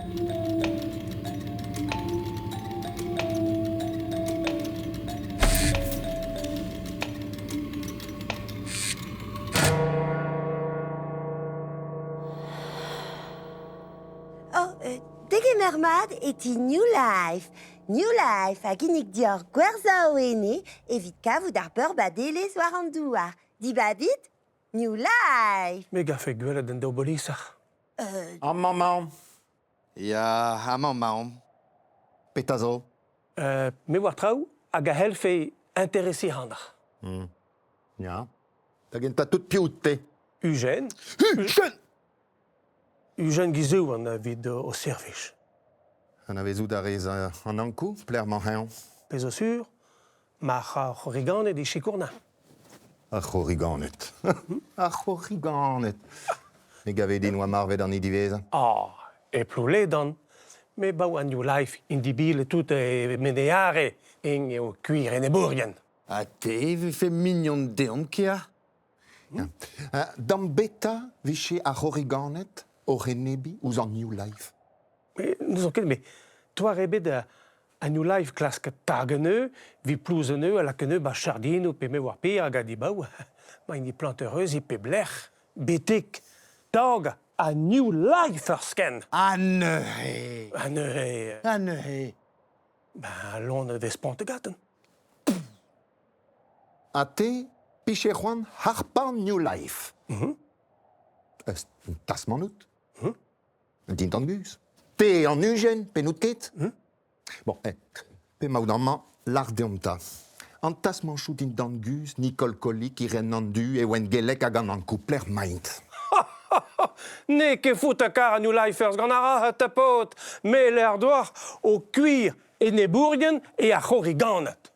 Oh, degemer mat e ti New Life. New Life a ginnig deoc'h gwerzhañ ho ene evit kavout ar beurbadelezh war an douar. Dibabit New Life! Me 'garfe gwelet an daou boliser. Amañ 'maomp. Ya, amañ 'maomp. Petra zo? Me 'oar traoù hag a c'hellfe interesiñ ac'hanoc'h. Ya. Da gentañ tout piv out-te? Ujen. Ujen! Ujen Gizouan evit ho servij. Anavezout a rez an Ankou, pelec'h 'mañ-eñ? Pezh zo sur, ma c'har c'horriganed e sikournañ. Ar c'horriganed. Ar c'horriganed. Me gave din oa marvet an hini diwezhañ. Ah, e Plouledan. Me baou an New Life indibile tout e meneare ing eo gwir enebourien. Ha te e vefe mignon deomp, kea? Dam beta 'vije ar c'horriganed oc'h enebiñ ouzh an New Life? N'ouzon ket, met toare ebet a New Life klask tag anezho, 'vit plouz anezho ha lak anezho 'ba chardinoù pe me 'oar pe hag a dibaou. Ma hini plant heureus e pep lec'h, betek tag a New Life ur sken. Ha neuze! Ha neuze... Ha neuze! Ben, lon a vez spontet gantañ. Ha te, 'pije c'hoant harpañ New Life? Eus tasmant out? Dindan guzh. Te an ujen, pe n'out ket? Bon, eh, p'emaout amañ, lâr deomp 'ta. An tasmañchoù dindan guzh, Nicole Collic, Irène an Du, Ewen Gelleg hag an Ankou pelec'h 'maint? N'eo ket foutañ kar an New Lifers gant ar ra, ta paotr, me 'lec'h deoc'h ho kwir enebourien eo ar c'horriganed.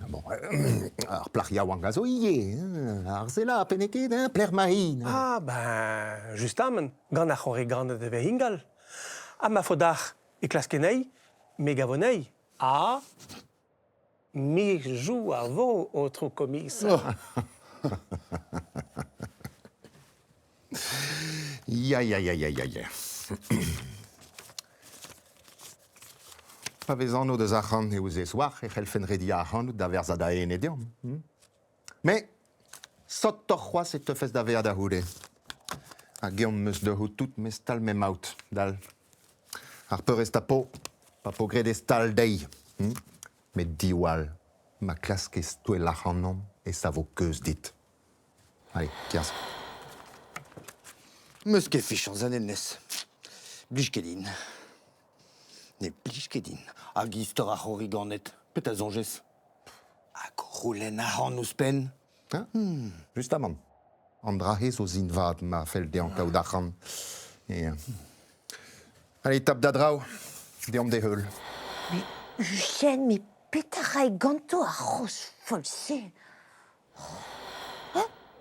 Bon, ar plac'h yaouank a zo ivez, hein, Arzela, pe n'eo ket, hein, pelec'h 'ma-hi? Ah ben, justamant, gant ar c'horriganed e vez ingal. Ha ma faot dac'h e klask anezhi, me 'gavo anezhi. Ha me 'joue a vo, aotrou komiser. Ya, ya, ya, ya, ya, ya. Pa vez anv deus arc'hant e ouzez war e c'hellfen rediañ ac'hanout da verzañ da ene deomp. Mais sotoc'h c'hoazh e teufes da vezañ da c'houde. Hag eomp 'meus deoc'h tout mes stal m'emaout, dal. Ar peurrest a po, pa po graet e stal dezhi. Met diwall, ma klaskez touellañ ac'hanomp e savo keuz dit. Allez, kerzh. Meus ket fichañs en hennezh. Blij ket din. Ne blij ket din. Hag istor ar c'horriganed, petra soñjez? Hag o c'houlenn arc'hant ouzhpenn? Hein? Justamant. An dra-se zo sin vat ma fell dezhañ kaout arc'hant. Et... Allez, tap da draoù. Deomp d'e heul. Mais Eugène, mais petra 'ray ganto ar c'hozh foll-se?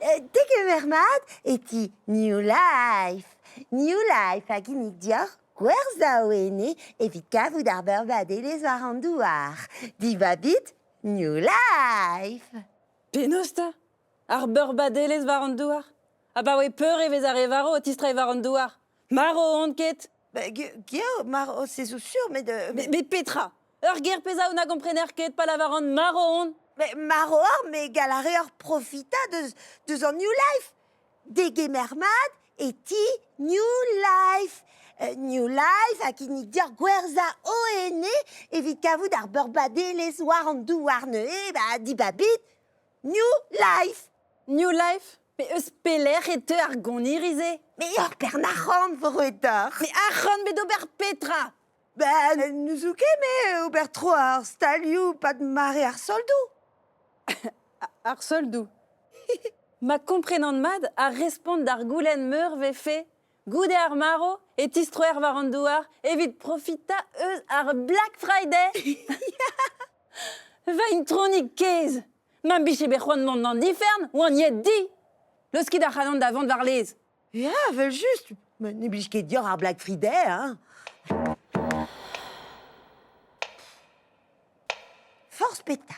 Degemer mat e ti New Life. New Life a ginnig deoc'h gwerzhañ ho ene evit kavout ar beurbadelezh war an douar. Dibabit New Life. Penaos 'ta? Ar beurbadelezh war an douar? Abaoe peur e vez ar re varv o tistreiñ war an douar? Marv on ket? Geo, marv, c'est zo sur, met... Met petra? Ur ger pezh na gomprener ket pa lavaran marv on. Mais marv oc'h, met gall a reoc'h profitañ deus, deus an New Life. Degemer mat e ti New Life. New Life a kinnig deoc'h gwerzhañ ho ene evit kavout ar beurbadelezh war an douar neuze, ba dibabit New Life. New Life? Mais eus pelec'h e teu ar goniri-se? Mais ur bern arc'hant vo roet deoc'h. Mais arc'hant bet d'ober petra? Ben, n'ouzon ket me ober tro ar stalioù 'pad mare ar soldoù. Ar soldoù. Ma komprenan mat, ar respont d'ar goulenn meur 'vefe goude ar marv e tistroer war an douar evit profitañ eus ar Black Friday. Va intronig kaezh! Ma 'm bije bet c'hoant mont d'an ifern oan aet di! Leuskit ac'hanon da vont war-laez. Ya, evel-just. Met ne blij ket deoc'h ar Black Friday, hein? Forzh petra.